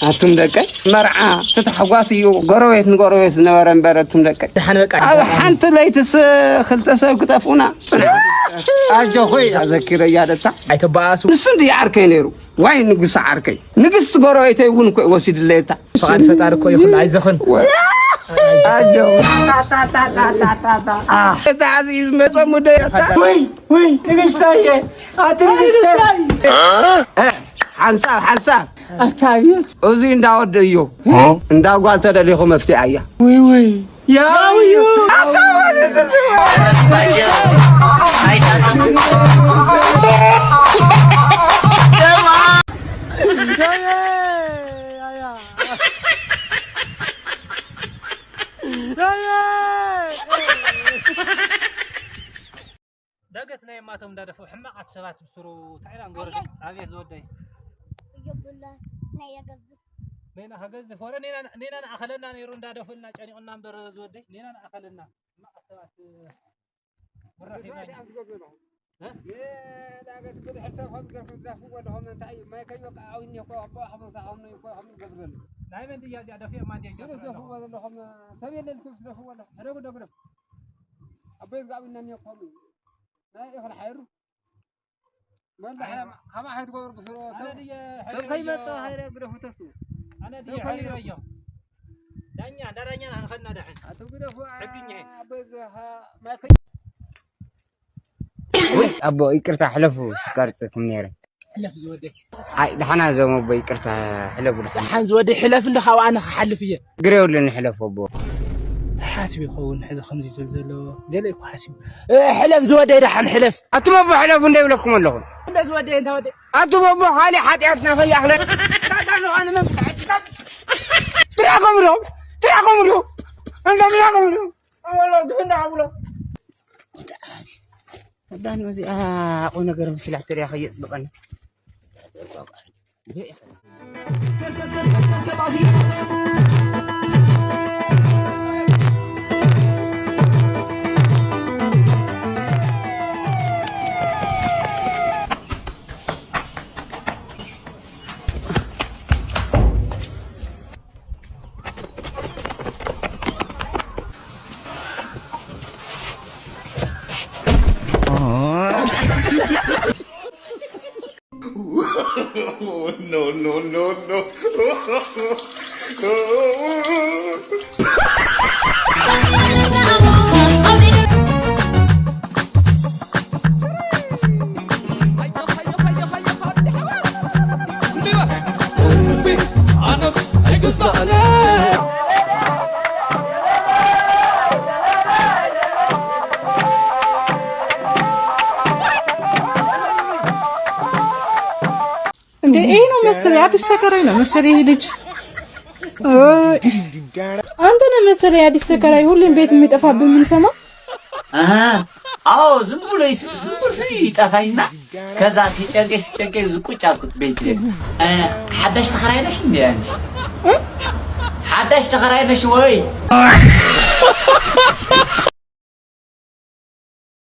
ኣቱም ደቀይ፣ መርዓ እቲ ታሕጓስ እዩ። ጎረቤት ንጎረቤት ዝነበረ እምበር፣ ኣቱም ደቀይ። ደሓን በቃ። ኣብ ሓንቲ ለይትስ ክልተ ሰብ ክጠፍኡና ጽንሓ። ኣጆኹይ፣ ኣዘኪረያ ደታ። ኣይተባኣሱ። ንሱ እንድዩ ዓርከይ ነይሩ። ዋይ ንጉስ ዓርከይ። ንግስቲ ጎረቤተይ እውን እኮ ወሲድለይ እታ። ፍቓድ ፈጣሪ እኮ ይኹን፣ ኣይዘኽን። ኣጆኹ። ኣታ፣ ኣታ፣ ኣታ፣ ኣታ፣ ኣታ። ኣታ፣ ኣታ፣ ኣታ። እታ እዚ ዝመጸ ሙደ እታ። ወይ፣ ወይ፣ ንግስታየ። ኣቲ ንግስታይ። እ፣ ሓንሳብ፣ ሓንሳብ። ኣታ ኣቤት። እዚ እንዳወደ እዩ። እ? እንዳ ጓል ተደሊኹ መፍትያ እያ። ወይ፣ ወይ። ያው እዩ። ኣታ ወደ ዝርዝር። ዳገት ናይ ማቶም እንዳደፉ ሕማቃት ሰባት ብስሩ ታይላንድ ጎረድ። ኣቤት ዝወደይ። እየቡላ ናይ የገዝእ። ነይና ከገዝፍ ወረ ነይና ነይና ንኣኸለና ነይሩ እንዳደፉልና ጨኒቁና እምበር ዝወደይ ነይና ንኣኸለና ሕማቃት ሰባት። ወራኺ ሰዓት ናይ ኣዝገብ ዘለኹም። እ? የዳገት ብዙሕ ሰብ ከም ገርኩም ትደፍዎ ኣለኹም። እንታይ እዩ? ማይ ከይወቅዕ ኣዊኒ እኮ ኣቦ ሓፈሳ ከምኑ እኮ ከም ዝገብር ዘሎ። ናይ መን ድያ እዚኣ ደፊኦም ኣንዲያ ስለ እያፍራ ኣለኹም? ትደፍዎ ዘለኹም ሰብ የለልኩም ትደፍዎ ኣለኹም። ሕደጉ ዶ ግደፉ። ኣቦይ ዝጋብነኒ እኮ ከምኡ እዩ። ናይ ኢኹን ሓይሩ። መን ዳሕና ሓይሩ። ከማይ ሓይት ገብሩ ብስሮ ኣነ ሰብ ድየ ሰብ ሓይረ ከይመጽእ እዮ። ሃይረ ግደፉ ተስፉ። ኣነ ሰብ ድየ ሓይረ ከይመጽእ። እዮ። ዳኛ፣ እንዳ ዳኛ ንኸድና ዳሕን። ኣቶ ግደፉ፣ ሕጊ እኒሄ። ኣቦይ ዝሃ-፣ ማይ ከይ- ወይ ኣቦ ይቅርታ፣ ሕለፉ፣ ስካርጽኩም ነይረ። ሕለፍ ዝወደይ። ኣይ፣ ደሓና ዞም ኣቦ፣ ይቅርታ፣ ሕለፉ፣ ደሓና። ደሓን ዝወደይ፣ ሕለፍ እንዶ፣ ካብኣ ኣነ ክሓልፍ እየ። ግረ የብሉን፣ ሕለፉ ኣቦ። ሓሲብ ይኸውን፣ ሕዚ ከምዚ ዝብል ዘሎ፣ ገለ እኮ ሓሲብ። እ፣ ሕለፍ ዝወደይ፣ ደሓን ሕለፍ። ኣቱም ኣቦ፣ ሕለፉ እንደ ይብለኩም ኣለኹ። እንደ ዝወደይ፣ እንተ ወደይ። ኣቱም ኣቦ፣ ካሊእ ሓጢኣትና ከይኣኽለ። ትራኸምሎ፣ ትራኸምሎ። እንዳ ትራኸምሎ። ኣወሎ፣ ድፍንዳ ሓብሎ። ወዳን እዚኣ ቁም ነገር መሲላ ተሪያ ከየጽድቐና። No, no, no, no. እንዴ ይሄ ነው መሰለኝ፣ አዲስ ተከራይ ነው መሰለኝ ይሄ ልጅ። ኦይ፣ አንተ ነህ መሰለኝ አዲስ ተከራይ፣ ሁሌም ቤት የሚጠፋብህ የምንሰማ። አሃ፣ አዎ፣ ዝም ብሎ ይስ-፣ ዝም ብሎ ይጠፋኝና ከዛ ሲጨንቀኝ፣ ሲጨንቀኝ ዝቁጭ አልኩት ቤት። እ፣ ሓዳሽ ተከራይ ነሽ እንዴ አንቺ? እ? ሓዳሽ ተከራይ ነሽ ወይ?